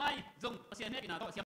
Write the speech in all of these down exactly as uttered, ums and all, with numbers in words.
Tua i zong Pasian hehpihna tawh siam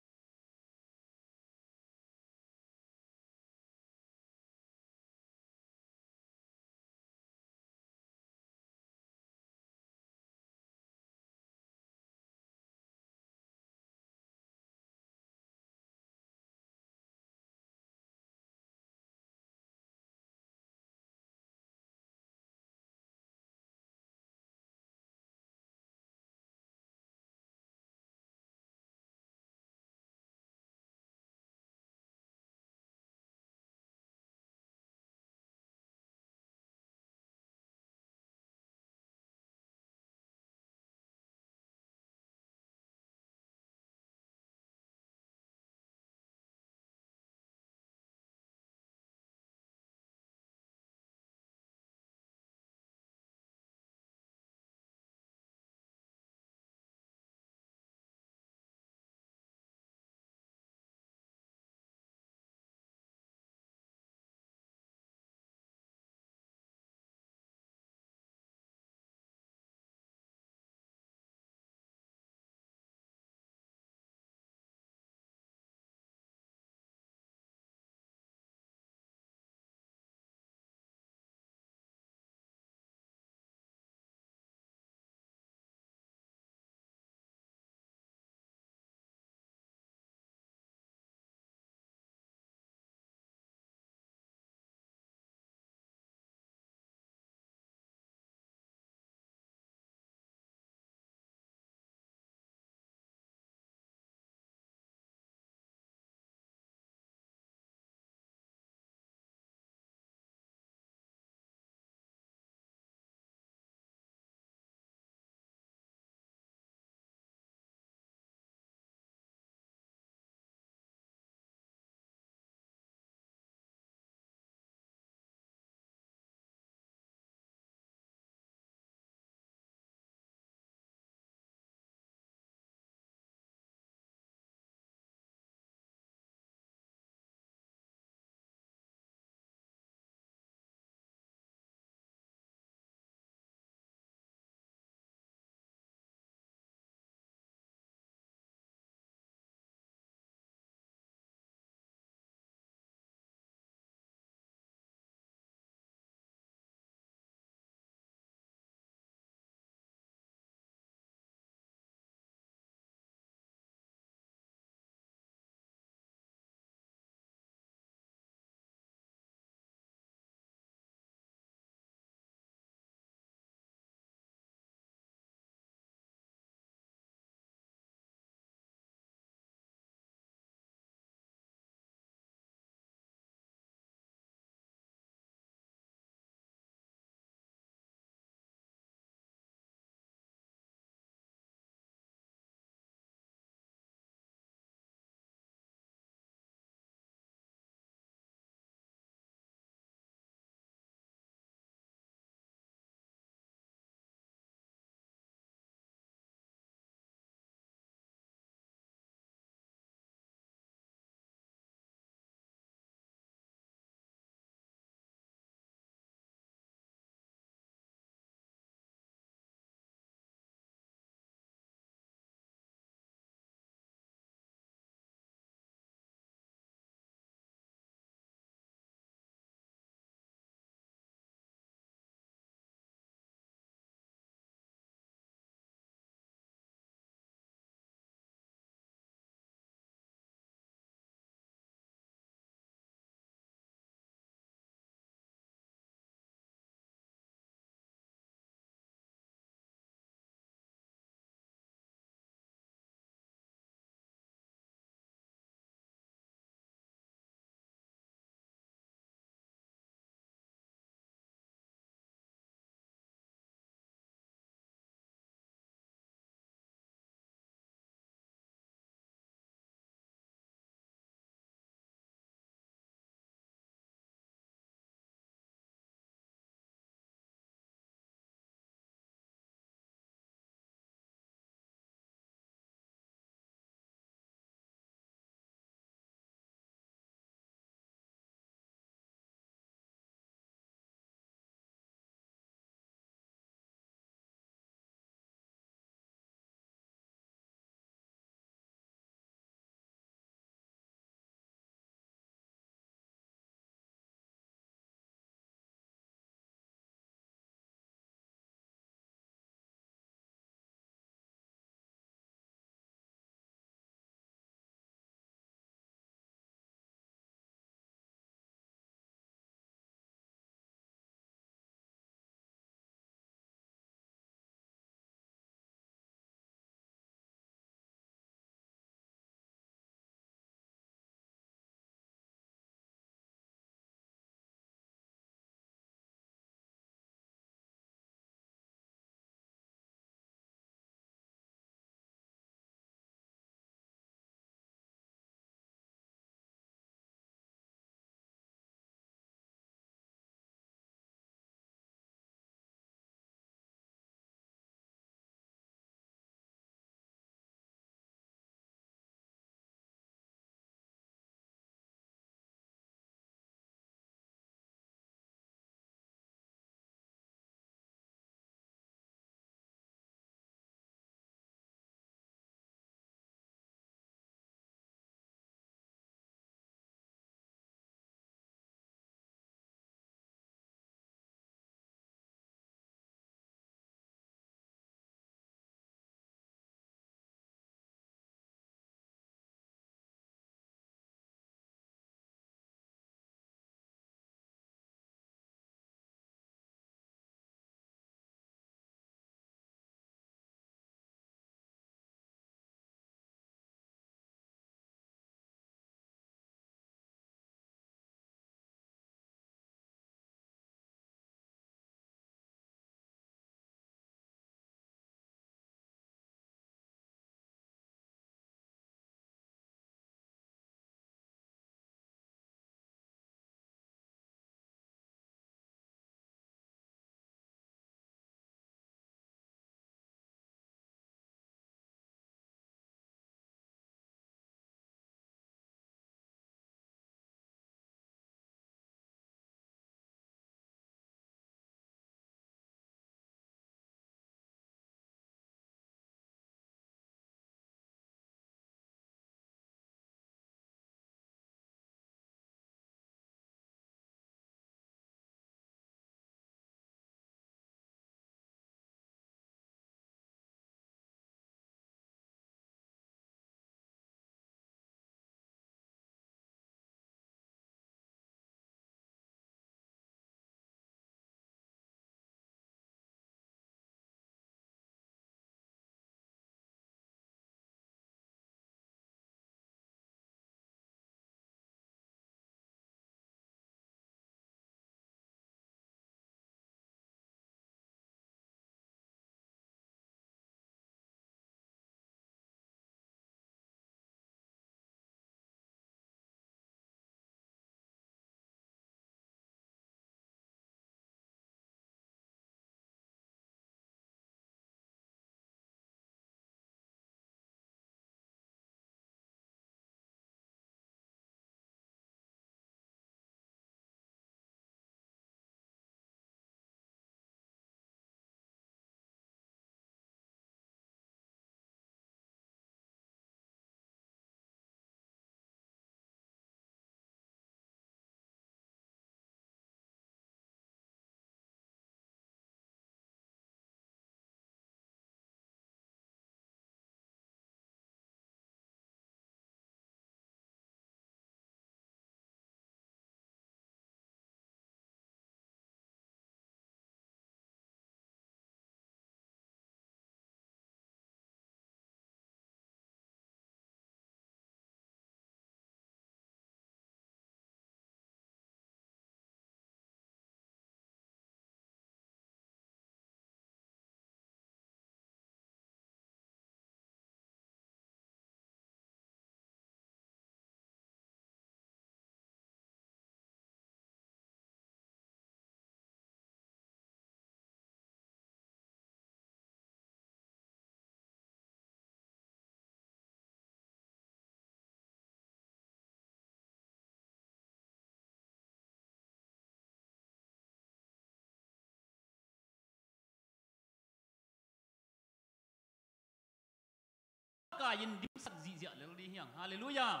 kai-in dimsak zihziah lel ding hiang. Halleluiah.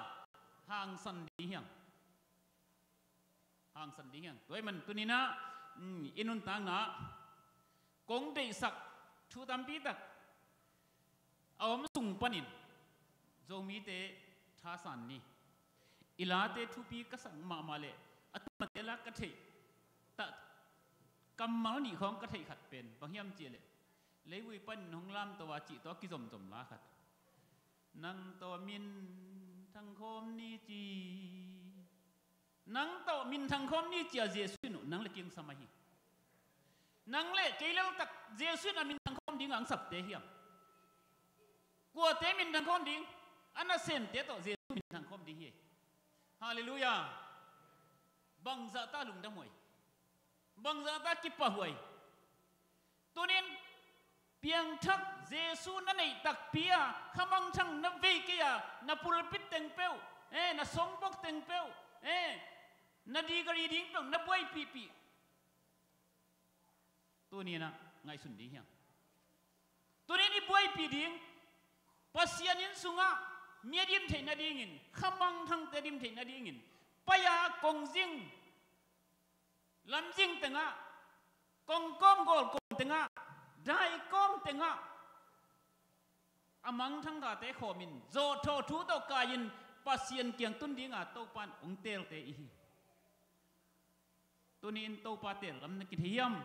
Hangsan ding hiang. Hangsan ding hiang. Tua ahih man tuninah, mm, i nuntakna kong deihsak thu tampitak a om sung panin Zomite thasan ni. I late thupi ka sak mahmah leh a tumate la ka theih, ta kammal nih khawng ka theih khat pen bang hiam cihleh, leivui panin hong lamto a cih tawh kizomzom la khat. Nang tawh min thangkhawm ni ci. Nang tawh min thangkhawm ni cia Jesuh in uh nang le kiang sam ahi. Nang le kei leltak Jesuh in a min thangkhawm ding a ang sapte hiam? Kuate min thangkhawm ding? A nasente tawh Jesuh min thangkhawm ding hi. Halleluiah. Bangzahta lungdam huai? Bangzahta kipahhuai? Tunin piangthak Jesuh na neih takpi a, khamangthang na vei kei a, na pulpit teng peuh, eh, na songbok teng peuh, eh, na digari ding peuh na buaipihpih. Tuninah ngaihsun ding hiang. Tunin i buaipih ding Pasian inn sungah mi a dim theih nadingin, khamangthangte a dim theih nadingin, pai-a kongzing, lamzing tengah, kongkawm gawlkawm tengah, daikawm tengah a mangthang tate khawmin zawhthawh thu tawh kai-in Pasian kiang tun dinga Topa in hong teelte i hi. Tunin Topa teel lam na kithei hiam?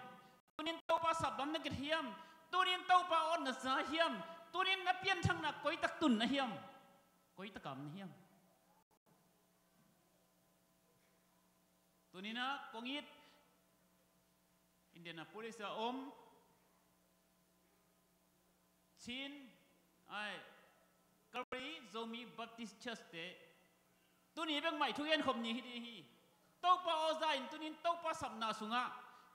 Tunin Topa sap lam na kithei hiam? Tunin Topa aw na za hiam? Tunin na pianthakna koitak tun na hiam? Koitak a om na hiam? Tuninah kong it Indianapolis a om Chin, ai, Calvary Zomi Baptist Church te tuni bek mah i thugen khop ni hi ding hi. Topa aw za-in tunin Topa sapna sungah,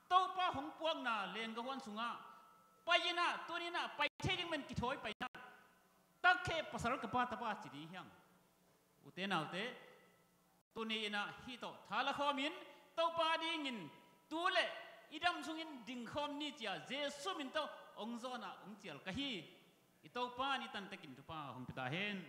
Topa hong puakna lenggahuan sungah pai-inah, tuninah pai thei ding men kithawi pai-inah, takkhe pasal ka pa tapa ci ding hiang. Ute naute, tuni inah hih tawh tha la khawmin Topa dingin tu le i dam sungin dingkhawm ni cia Jesuh min tawh hong zawnah hong cial ka hi. I Topa in i tantakin thupha hong pia ta hen.